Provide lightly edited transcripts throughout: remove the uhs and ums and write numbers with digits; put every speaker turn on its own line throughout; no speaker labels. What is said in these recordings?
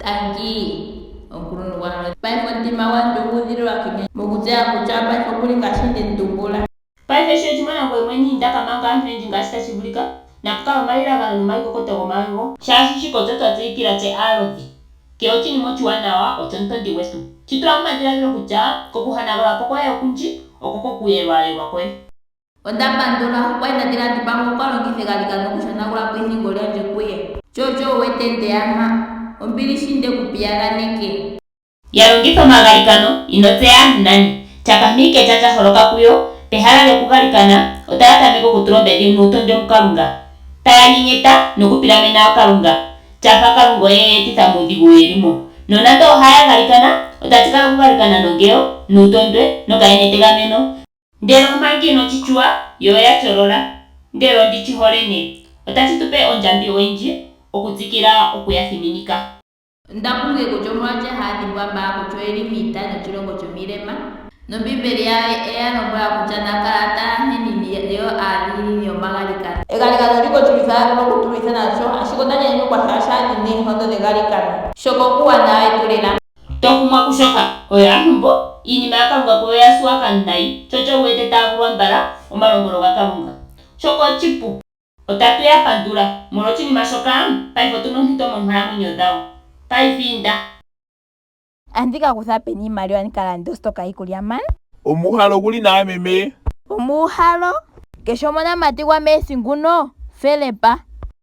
Tangi, omukuluntu gwandje. Paife omutima gwandje ogu udhililwa kenyanyu mokutseya kutya paife oku li ngaashi nde mu tumbula.
Paife sho we shi mona ngoye mwene inda ka manga aantu oyendji ngaashi tashi vulika. Napu kale omalilagano nomaikokoto gomayego. Shaashi shika otse twa tseyikila tse aalodhi. Kehe oshinima oshiwanawa oshomutondi gwetu. Shi tula momadhiladhilo kutya kokuhanagulwa po kwoye okundji oko kokuyelwayelwa kwoye.
Onda pandula. Okwa li nda tila ndi pamwe okwa longitha egalikano okushonagula po ethingo lyandje kuye. Sho osho wu wete nde ya mpa. Ombili shi nde ku piyaganeke.
Ya longitha omagalikano, ino tseya aantu nani. Tya kampiike tya tya holoka kuyo, pehala lyokugalikana, otaya tameke okutula ombedhi nuutondwe muKalunga. Taya nyenyeta nokupilamena Kalunga, tya fa Kalunga oye e ya etitha muudhigu ye li mo. Nonando ohaya galikana, ota tsikala okugalikana nongeyo, nuutondwe, nokayena etegameno. Ndele omanga ino chi chuwa, yo oya tyolola. Ndele ondi chi hole nee. Otachi tu pe ondjambi oyindji okutsikila oku ya thiminika.
Onda kumike kutya omolwalye haya dhimbwa mbala kutya oye li miita noshilongo shomilema, nOmbiimbeli oye ya lombwela kutya naa kala taya nkene yo aadhiginini yomagalikano. Egalikano oli li oshilwitho haya vulu oku tu lwitha nasho, ashike onda nyanyukwa shaashi andi na oonkondo dhegalikano. Shoka okuuwanawa wetu lela.
To kumwa kushoka? Oyo aantu mbo, iinima yaKalunga kuyo oya suwaka nayi, sho osho wu wete taa vulwa mbala omalombwelo gaKalunga. Shoka oshipu. Otatu ya pandula molwa oshinima shoka, paife otu na ompito moonkalamwenyo dhawo. Paife inda.
Andi ka kutha peni iimaliwa ndi ka lande ostoka yiikulya man?
Omuuhalo oguli nawa meme.
Omuuhalo? Keshi omonamati gwaMeesi nguno? Felepa.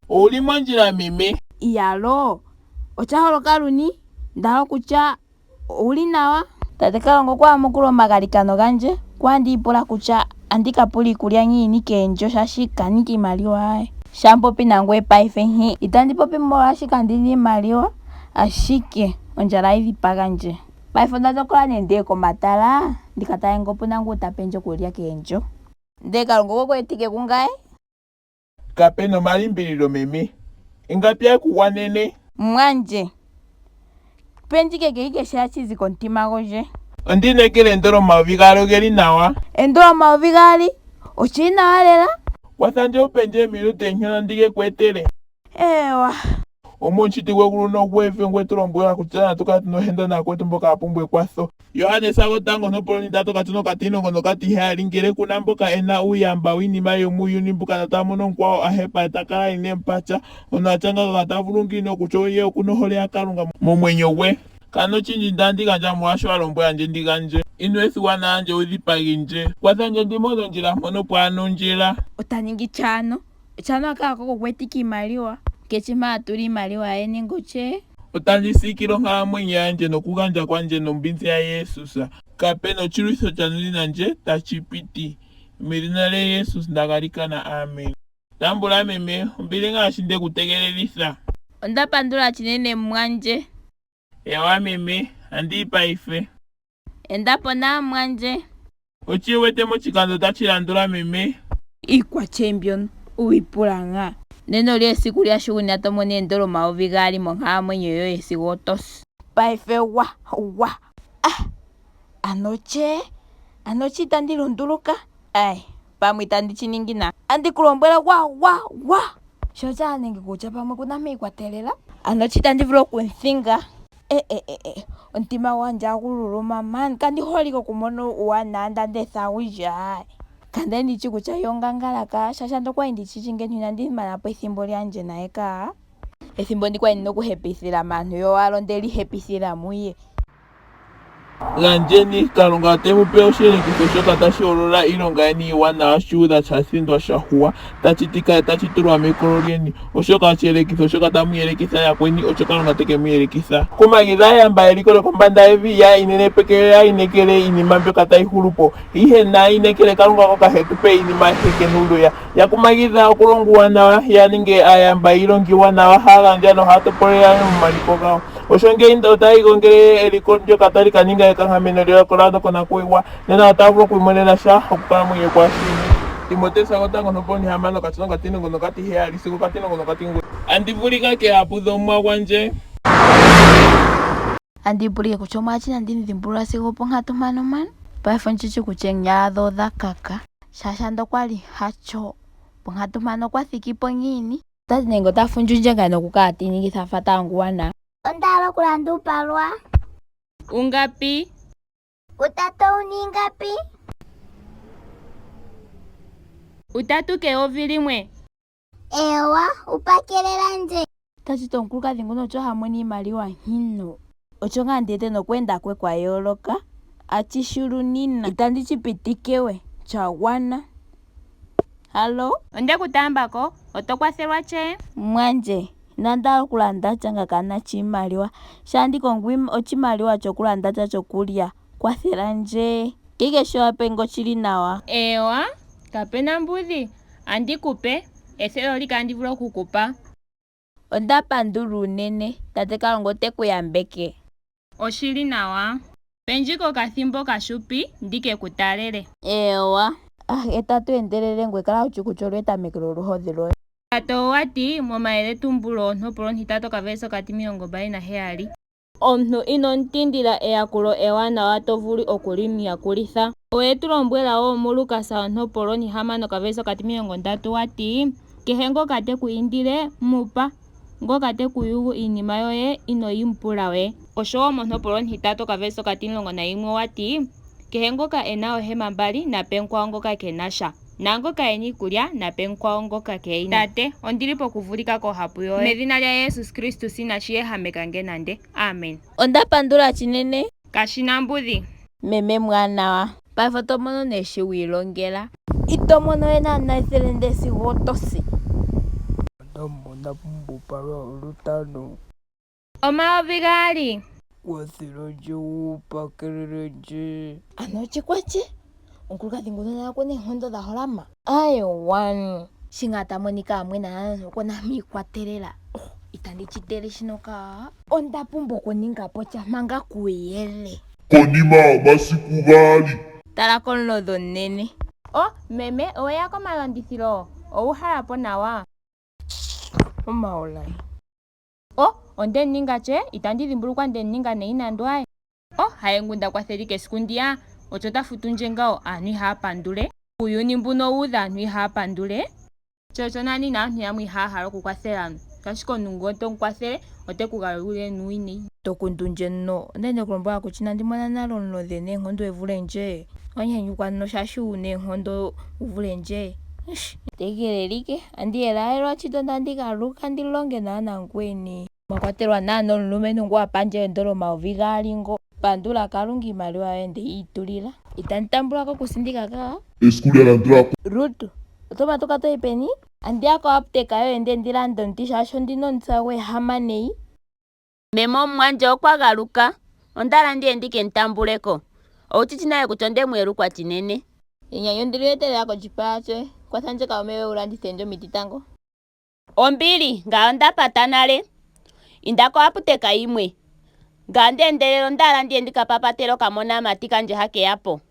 Owuli mondjila meme.
Iyaloo! Osha holoka luni? Nda hala okutya owuli nawa? Tate Kalunga okwa yamukula omagalikano gandje. Okwa ndi ipula kutya andi ka pula iikulya ngiini keendjo shaashi kandi na iimaliwa. Sha popi nangoye paife nghi. Itandi popi molwaashi kandi na iimaliwa, ashike ondjala ohayi dhipaga ndje. Paife onda tokola nee ndiye komatala ndi ka tale ngele opuna ngu ta pendje okulya keendjo. Ndele Kalunga okwe ku etike kungaye.
Kape na omalimbililo meme. Ingapi hayi ku gwanene?
Mwandje. Pendje ike keyi keshe hashi zi komutima gondje.
Ondi inekela endola 2000 ogeli nawa.
Endola 2000? Oshili nawa lela.
Kwatha ndje wu pendje eminute nhono ndi ke ku etele.
Eewa.
Omushiti gwegulu nogwevi okwe tu lombwela kutya natu kale tu na ohenda naakwetu mboka ya pumbwa ekwatho. Johannes gotango ontopolwa ontintatu okatsi nokatimulongo nokatiheyali Ngele ku na mboka e na uuyamba wiinima yomuuyuni mbuka nota mono omukwawo a hepa e ta kala inee mu pa sha, omuntu a tya ngaaka ota vulu ngiini okutya ye oku na ohole yaKalunga momwenyo gwe? Kandi na oshindji itaandi gandja molwashoka wa lombwela ndje ndi gandje. Ino etha uuwanawa wandje wu dhipage ndje. Kwatha ndje ndi mone ondjila mpono pwaa na ondjila.
Ota ningi Chano. Chano a kala ko kokuetika iimaliwa. Kechi mpa a tula iimaliwa ye nenge otye.
Otandi siikile onkalamwenyo yandje nokugandja kwandje nombinzi yaJesus. Kape na oshilwitho sha nunina ndje tashi piti. Medhina lyaJesus nda galikana, amen. Tambula meme, ombili ngaashi nde ku tegelelitha.
Onda pandula chinene mumwandje.
Ewa meme, andi yi paife.
Enda po naamwandje.
Otshi iwete moshikando tashi landula meme.
Iikwatye mbyono uyi pula ngaa. Nena olyo esiku lyashugunina to mono eendola 2000 monkalamwenyo yoye sigo oto si. Paife gwa gwa ah ano tye ano tye itandi lunduluka ai pamwe itandi shi ningi na. Andi ku lombwele gwa gwa gwa sho tya nenge kutya pamwe kuna mpa ikwatelela ano tye itandi vulu okumuthinga. E e e e omutima gwandje agu luluma man kandi hole ike okumona uuwanawa ndandi etha gundje ae. Kanda li ndishi kutya ye ongangala ka shaashi ando okwali ndi shishi ngeno inandi mana po ethimbo lyandje naye ka. Ethimbo ndi kwali ndina okuhepithila maantu yowala onde li hepithila muye.
Gandjeni, Kalunga ote mu pe oshiyelekitho shoka tashi holola iilonga yeni iiwanawa shu udha sha thindwa sha huwa, tashi tika e tashi tulwa mekolo lyeni. Oshoka oshiyelekitho shoka tamu yelekitha yakweni, osho Kalunga te ke mu yelekitha. Kumagidha aayamba yeliko lyokombanda yevi, yaa inenepeke yo yaa inekele iinima mbyoka tayi hulu po, ihe naa inekele Kalunga ngoka he tu pe iinima ayihe ke na uuluya. Ya kumagidha okulonga uuwanawa, ya ninge aayamba yiilonga iiwanawa, haa gandja nohaa topolele yalwe momaliko gawo. Osho ngeyi otaa igongele eliko ndyoka tali ka ninga ekankameno lya kola lyokonakuyiwa. Nena otaa vulu okwiimonena sha okukalamwenyo kwashili. Timoteus gotango ontopo ontihamano okatsi nokatimulongo nokatiheyali sigo okatimulongo nokatimugoyi. Andi vulika keehapu dhOmuwa gwandje.
Andi ipulike kutya omolwashike inandi mu dhimbulula sigo oponkatu mpano man. Paife ondi shi kutya eenyala dhe odha kaka. Shaashi ando okwali hacho ponkatu mpano okwa thiki po ngiini. Ota ti nenge ota fundju ndje ngaa nokukala ti iningitha a fa ta anguwa na.
Onda hala okulanda uupalwa.
Ungapi?
Utatu owu na ingapi?
Utatu keyovi limwe.
Eewa, upakelela ndje.
Tachi ti omukulukadhi nguno osho ha mono iimaliwa nhino. Osho ngaa ndi wete nokweenda kwe kwa yooloka. Atshishulunina. Itandi shi pitike we. Sha gwana. Hallo?
Onde ku taamba ko. Oto kwathelwa tye?
Mwandje, inandi hala okulanda sha nga kaana tshimaliwa. Sha ndi kongo otshimaliwa tshokulanda sha tshokulya. Kwathela ndje. Kehe shi wa pe nge oshili nawa.
Eewa, kape na mbudhi. Andi ku pe. Ethele olike andi vulu oku ku pa.
Onda pandula unene. Tate Kalunga ote ku yambeke.
Oshi li nawa. Pe ndjika okathimbo okashupi ndi ke ku talele.
Eewa. Ah, eta tu endelele ngwe kala wu shi kutya olye etameke lwoluhodhi lwoye.
Tate owa ti, mOmayeletumbulo ontopolwa ontitatu okavelise okatimilongombali naheyali. Omuntu ino mu tindila eyakulo ewanawa to vulu oku li mu yakulitha. Owe tu lombwela wo muLukas ontopolwa ontihamano okavelise okatimilongondatu wa ti, Kehe ngoka te ku indile, mu pa. Ngoka te ku yugu iinima yoye, ino yi mu pula we. Osho wo montopolwa ontitatu okavelise okatimulongo nayimwe owa ti, Kehe ngoka e na oohema mbali, na pe mukwawo ngoka kee na sha. Naangoka e na iikulya, na pe mukwawo ngoka kee yi na. Tate, ondi li pokuvulika kohapu yoye. Medhina lyaJesus Kristus inashi ehameka nge nande. Amen.
Onda pandula shinene.
Kashi na mbudhi.
Meme mwaanawa. Paife oto mono nee shi wi ilongela. Ito mono we naanaa ethelende sigo oto si.
Onda mona pumbupalwa olutano.
2000.
Kwathela ndje wu pakelele ndje.
Ano otshikwatye? Omukulukadhi nguno naye okuna eenkondo dha holama. Aewan. Shi ngaa ta monika a mwena nana okuna mpa ikwatelela. Oh, itandi tshi tele shino kaa. Onda pumbwa okuninga po tsha manga kuyele.
Konima yomasiku gaali.
Tala komulodhi omunene.
Oh, meme, oweya komalandithilo? Owu hala po nawa?
Omaulayi.
Oh, onde mu ninga tye? Itandi dhimbulukwa nde mu ninga nayi nando aye. Oh, haye ngu nda kwathele esiku ndiya? Otsho ta futu ndje ngawo, aantu ihaa pandule. Uuyuni mbuno owu udha aantu ihaa pandule. Tsho osho nani naantu yamwe ihaa hala okukwathela aantu. Shaashi komuntu ngo to mu kwathele ote ku galulile nuuwinayi.
To kundu ndje no. Onda li nde ku lombwela kutya inandi mona nale omulodhi e na eenkondo e vule ndje. Owa nyanyukwa no shaashi wu na eenkondo wu vule ndje. Eish! Tegelelike, andi yelaayelwa tshito ndandi galuka ndi longe nawa nangweni. Mwa kwatelwa naana omulumentu ngu a pandje oondola 2000 ngo. Pandula Kalunga iimaliwa yoye nde yi itulila. Itandi tambula ko okusindika kaa.
Esiku lya landula ko.
Rut, oto matuka to yi peni? Andiya koaputeka yoye ndiye ndi lande omuti shaashi ondi na omutse hagu ehama neyi.
Meme omumwandje okwa galuka. Onda hala ndi ye ndi ke mu tambule ko. Owu shi shi nale kutya onde mu yelukwa shinene.
Enyanyu ondi li wete lela koshipala shoye. Kwatha ndje kaume wu landithe ndje omiti tango.
Ombili, ngame onda pata nale. Inda koaputeka yimwe. Ngame andi endelele onda hala ndi ye ndi ka papatele okamonamati kandje hake ya po.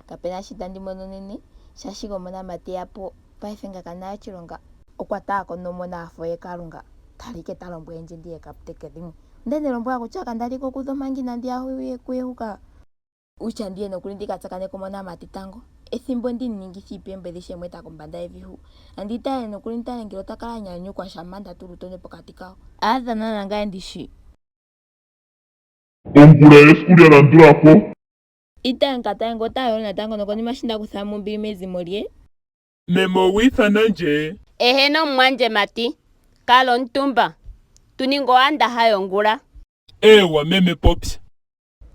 Kape na shi tandi mono nene, shaashi omonamati e ya po paife ngaka naye oshilonga okwa tala ko nomona a fa oye Kalunga. Tala ike ta lombwele ndje ndi ye kaputeka dhimwe. Onda li nde lombwela kutya kanda li ko kudho manga inandi ya kuye huka. Kutya ndi ye nokuli ndi ka tsakaneke omonamati tango. Ethimbo ndi mu ningitha iipembedhi she mu eta kombanda yevi hu. Andi tale nokuli ndi tale ngele ota kala a nyanyukwa shampa nda tula uutondwe pokati kawo. Aadha naanaa ngaye ndi shi.
Ongula yesiku lya landula ko.
Itaye mu ka tale ngele ota yolo natango nokonima shi nda kutha mo ombili mezimo lye.
Meme owi ithana ndje?
Eheno mumwandjemati. Kala omutumba. Tu ninge oandaha yongula.
Eewa meme popya.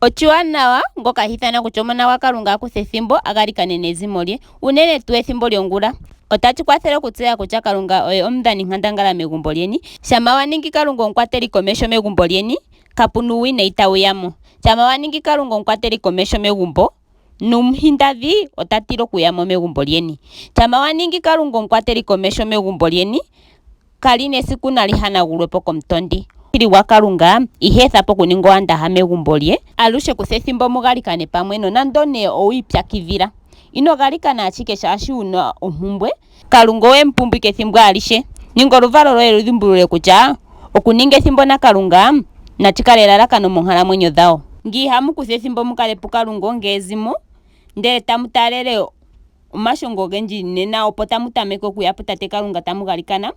Oshiwanawa, ngoka ha ithanwa kutya Omuna gwaKalunga a kuthe ethimbo a galikane nezimo lye, unene tuu ethimbo lyongula. Otashi kwathele okutseya kutya Kalunga oye omudhaninkandangala megumbo lyeni. Shampa wa ningi Kalunga omukwatelikomeho megumbo lyeni, kapu na uuwinayi tawu ya mo. Shampa wa ningi Kalunga omukwatelikomeho megumbo, nomuhindadhi ota tila okuya mo megumbo lyeni. Shampa wa ningi Kalunga omukwatelikomeho megumbo lyeni, Kali na esiku nali hanagulwe po komutondi. Omushili gwaKalunga iha etha po okuninga oandaha megumbo lye. Alushe kutha ethimbo mu galikane pamwe nonando nee owi ipyakidhila. Ino galikana ashike shaashi wu na ompumbwe. Kalunga owe mu pumbwa ike ethimbo alishe. Ninga oluvalo lwoye lu dhimbulule kutya okuninga ethimbo naKalunga nashi kale elalakano moonkalamwenyo dhawo. Ngele ihamu kutha ethimbo mu kale puKalunga onga ezimo ndele tamu taalele omashongo ogendji nena opo tamu tameke okuya puTate Kalunga tamu galikana.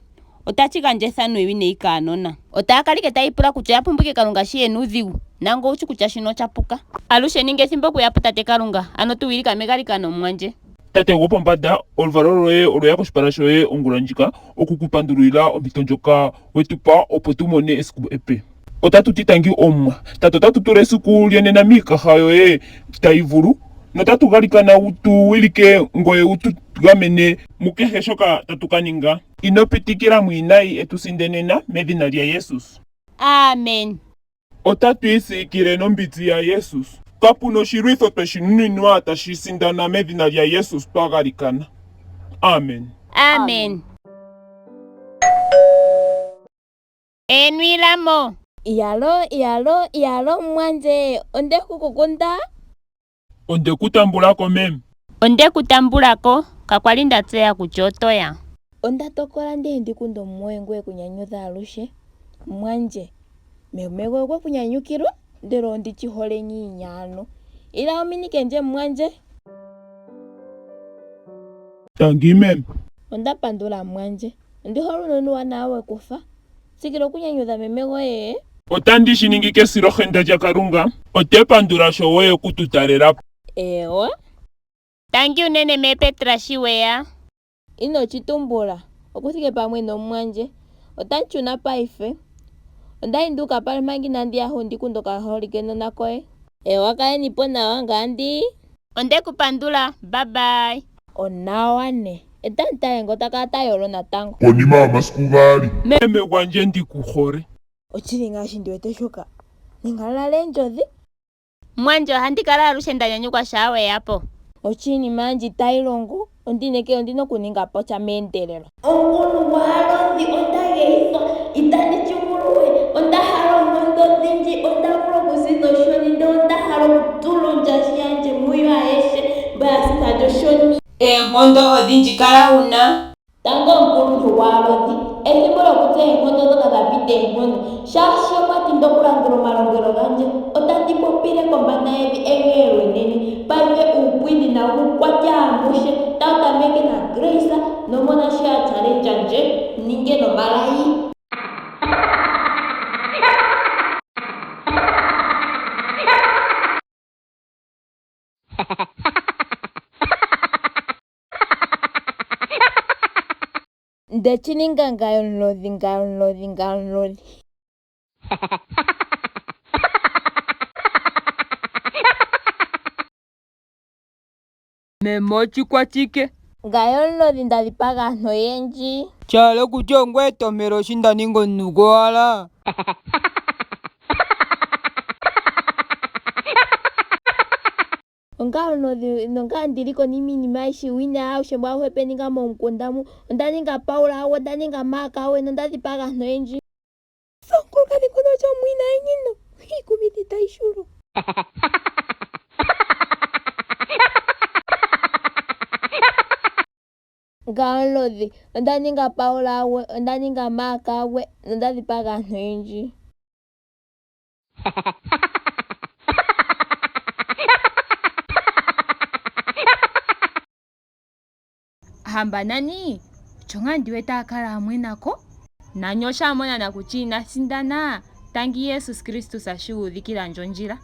Otachi gandja ethano ewinayi kaanona. Otaya kala ike taya ipula kutya oya pumbwa ike Kalunga shi ye na uudhigu. Nangoye owushi kutya shino osha puka. Alushe ninga ethimbo okuya puTate Kalunga, ano tu wilika megalikano, omumwandje.
Tate gwopombanda, oluvalo lwoye olwe ya koshipala shoye ongula ndjika oku ku pandulila ompito ndjoka we tu pa opo tu mone esiku epe. Otatu ti tangi Omuwa. Tate, otatu tula esiku lyonena miikaha yoye tayi vulu, notatu galikana wu tu wilike ngoye wu tu gamene mukehe shoka tatu ka ninga. Ino pitikila mwiinayi e tu sinde nena, medhina lyaJesus.
Amen.
Otatu isiikile nombinzi yaJesus. Kapu na oshilwitho twe shi nuninwa tashi sindana medhina lyaJesus twa galikana. Amen.
Amen. Eeno ila mo.
Iyaloo, iyaloo, iyaloo mumwandje, onde ku kukunda.
Onde ku tambula ko meme.
Onde ku tambula ko, kakwa li nda tseya kutya oto ya.
Onda tokola ndi ndi kunde omumwoye ngu e ku nyanyudha alushe. Mumwandje, meme goye okwe ku nyanyukilwa, ndele ondi chi hole ngiini ano. Ila wu minike ndje mumwandje.
Tangi meme.
Onda pandula mumwandje. Ondi hole unene uuwanawa we ku fa. Tsikila okunyanyudha meme goye.
Otandi shi ningi kesilohenda lyaKalunga. Ote pandula sho we ya oku tu talela po.
Eewa.
Tangi unene mee Petra shi we ya.
Ino chi tumbula. Okuthike pamwe nomumwandje. Otandi shuna paife. Onda li ndu uka palwe manga inandi ya hu ndi kunde okaholikenona koye. Eewa kaleni po nawa ngame andi yi.
Onde ku pandula. Bye bye.
Onawa ne. Etandi tale ngo ta kala ta yolo natango.
Konima yomasiku gaali.
Meme gwandje ndi ku hole.
Oshili ngaa shi ndi wete shoka. Nenge lala eendjodhi.
Mwandje ohandi kala alushe nda nyanyukwa shaa we ya po.
Oshinima yandje itayi longo. Ondi inekela ondi na okuninga po sha meendelelo. Omukuluntu gwaalodhi onda geyithwa, itandi shi vulu we. Onda hala oonkondo odhindji, onda vulwa okusitha oshoni, ndele onda hala okutula ondjahi yandje muyo ayehe mba ya sitha ndje oshoni.
Eenkondo odhindji kala wu na.
Tango omukuluntu gwaalodhi, ethimbo lyokutseya eenkondo ndhoka dha pita eenkondo. Shaashi omwa tinda okulandula omalombwelo gandje, otandi popile kombanda yevi egeelo enene. Paife uupwidhi nawu mu kwate amuhe, tau tameke naGrace nomona sho ya challenge ndje ninge nomalayi. Nde shi ninga ngaye omulodhi, ngaye omulodhi, ngaye omulodhi.
Meme ochikwachike?
Ngaye omulodhi nda dhipaga aantu oyendji.
Sha hala okutya ongoye etompelo shi nda ninga omuntu gowala?
Onga omunodhi nonga ndi li konima iinima ayihe iiwinayi aushe mbwa auhe pe ninga momukunda mu. Onda ninga Paula awe, onda ninga Mark awe nonda dhipaga aantu oyendji. Omukulukadhi nguno osho omwiinayi ngino. Iikumithi tayi shulu. Ngaye omulodhi, onda ninga Paula awe, onda ninga Mark awe nonda dhipaga aantu oyendji.
Hamba nani osho ngaa ndi wete a kala a mwena ko. Nani osho a mona nakutya ina sindana, tangi Jesus Kristus shi u udhikila ndje ondjila.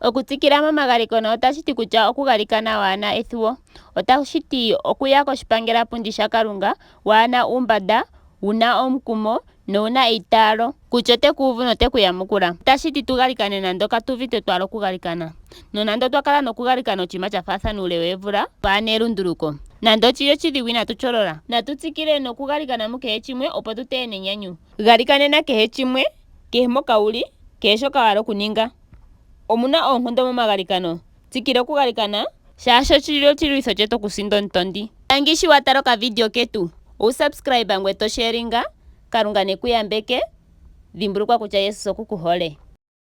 Okutsikila momagalikano otashi ti kutya okugalikana waa na ethuwo. Otashi ti okuya koshipangelapundi shaKalunga waa na uumbanda, wu na omukumo nowu na eitaalo kutya ote ku uvu note ku yamukula. Otashi ti tu galikane nando katu uvite twa hala okugalikana. Nonando otwa kala nokugalikana oshinima sha faathana uule woomvula, pwaa na elunduluko. Nando oshi li oshidhigu inatu tyolola. Natu tsikile nokugalikana mukehe shimwe opo tu teye nenyanyu. Galikanena kehe shimwe, kehe mpoka wu li, kehe shoka wa hala okuninga. Omu na oonkondo momagalikano. Tsikila okugalikana, shaashi oshi li oshilwitho shetu okusinda omutondi. Tangi shi wa tala okavidio ketu. Owu subscribe ngweye to sharinga. Kalunga ne ku yambeke. Dhimbulukwa kutya Jesus oku ku hole.